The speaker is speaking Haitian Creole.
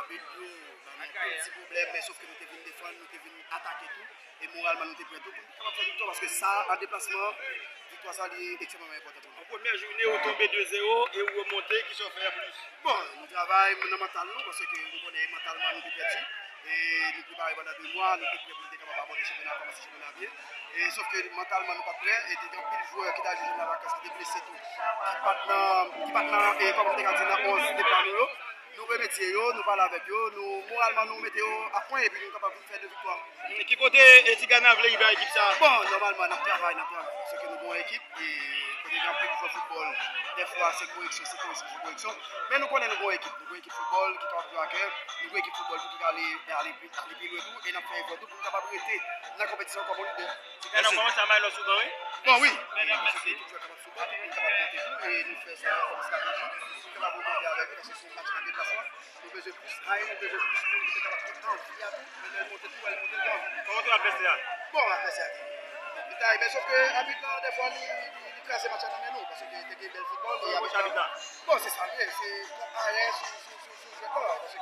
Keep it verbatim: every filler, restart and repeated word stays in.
Yo ba nou anpil ti pwoblèm, men sof ke nou te vin defann, nou te vin atake tou. E moralman, nou te prè tou pou nou kapab fè viktwa, paske sa, an deplasman, viktwa sa, li ekstrèmman enpòtan pou nou. An premyè jounen, ou tonbe de zewo e ou remonte, kisa w fè plis? Bon, nou travay nan mantal nou, paske nou konnen mantalman nou te pèdi. E nou prepare pandan de mwa, nou te prè pou nou te kapab abòde chanpyona, kòmanse chanpyona byen. E sof ke mantalman nou pa t prè, e te gen anpil jwè ki t al jwe jounen an vakans ki te blese tou, ki pa t nan, ki pa t nan, e kòman m te ka di, nan onz depa nou yo. Nou remedye yo, nou pale avèk yo, nou moralman nou mete yo a pwen epi nou kapab vin fè de viktwa. Ki kote Tigana vle rive a ekip sa? Bon, nòmalman n ap travay, n ap travay. Paske nou gen yon ekip e kote gen anpil jwè foutbòl, dèfwa se koreksyon, se koreksyon, se koreksyon. Men nou konnen nou gen yon ekip, nou gen yon ekip foutbòl ki kapab jwe a kè, nou gen yon ekip foutbòl tou ki ka ale, ale pi, ale pi lwen tou e n ap fè efò tou pou nou kapab rete nan konpetisyon kòm on lide. Tigana kòmanse a may lòs sou ban, wi. Bon, wi. Mèsi. Tout jwè kapab sou ban, nou kapab monte tou, e nou fè sa kòm estrateji, nou kapab remonte avèk yo, paske se yon match an deplasman, nou bezwen plis hay, nou bezwen plis moun ki te kapab pran anvi a tou, men lè l monte tou, wè l monte byen. Kòman w twouve advèsè a? Bon, advèsè a te bon. Li ta, men sof ke abit lan, dèfwa, li, li, li kraze match la nan men nou, paske te gen bèl foutbòl, e abit lan, bon, se sa l ye, se yon arè sou, sou, sou, sou jwèt la, paske